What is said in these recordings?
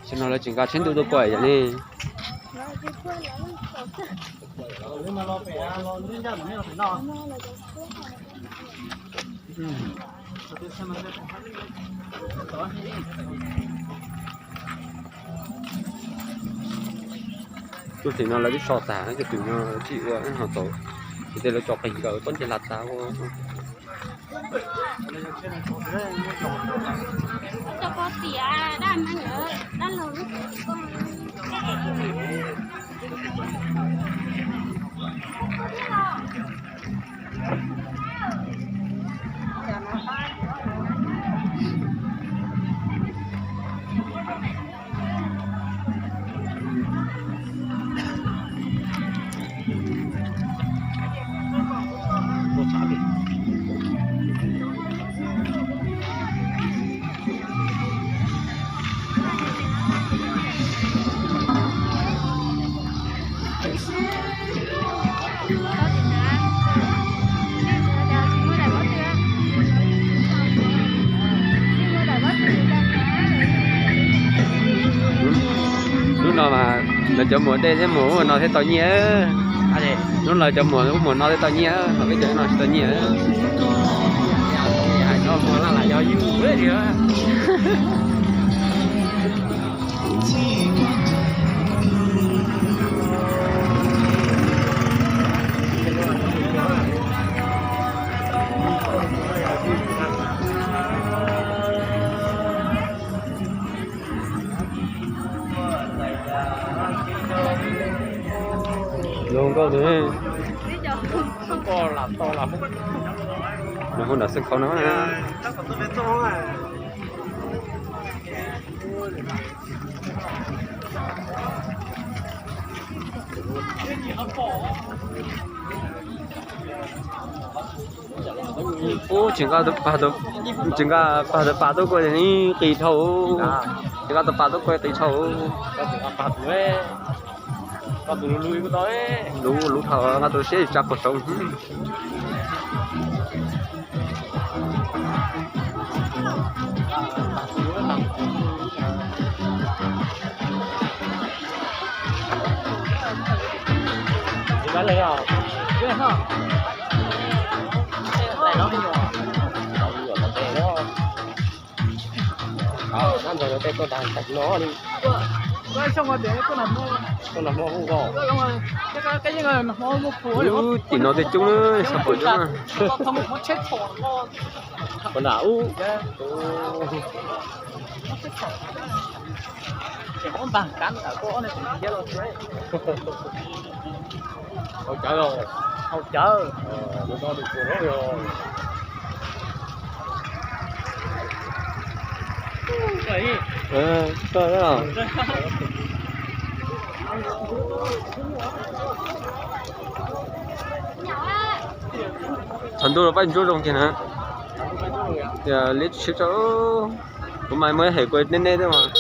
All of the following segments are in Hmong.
Tam no lawv tseem nqa tsheb ntuj tuaj kuaj yom ne. Tus tim no lawv twb so tas, tus tim no tsis ua ho tau, ces tej lawv tso qis nkawd pob ntseg lag tas ua. Lub no mas lawv cov muam dej thiab muam ub no thiaj tau nyiaj. Lub no cov muam ub muam no thiaj tau nyiaj, ho peb cov no tsis tau nyiaj. Hais txog muam no lam yog yus li. Zoo nkauj tus. Nws hu nram sân khấu no na. Ub, tsis nqa tus pas, tsis nqa pas tus pas tuaj kuaj ib qis dhau. Tsis nqa tus pas tuaj kuaj qis dhau. Lub, lub dhau nqa tus siab tsa pom saud. Sab ntawd tej tuaj tag no li. Tuaj nag hmo hu ko. Tim no tej coob na, sab pom coob na. Puas nram ub. Haus cawv, haus cawv. Tshav ntuj los pab ntsuab zoo kiag na. Tias liab tsis siab tso. Kuv mas muaj ib hem kuv neb neb thiab mas.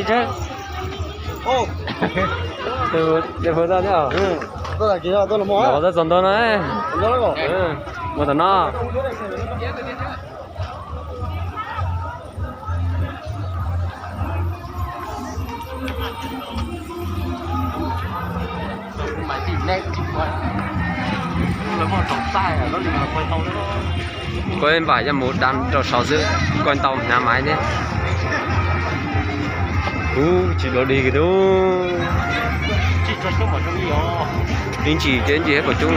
Tus puas tau thiab? Los txog ntawm no, mus tom no. Koj npam yog mus da rau saud xwb, koj ntau hnav maiv thiab. Kuv tsis dua dig kiag tub. Ib ntsis ces ib ntsis thiab puas coob.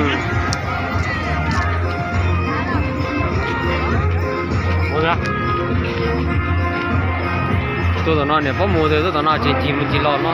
Tuaj tom no niam pob mus, tuaj tom no ces ncig mus ncig los no.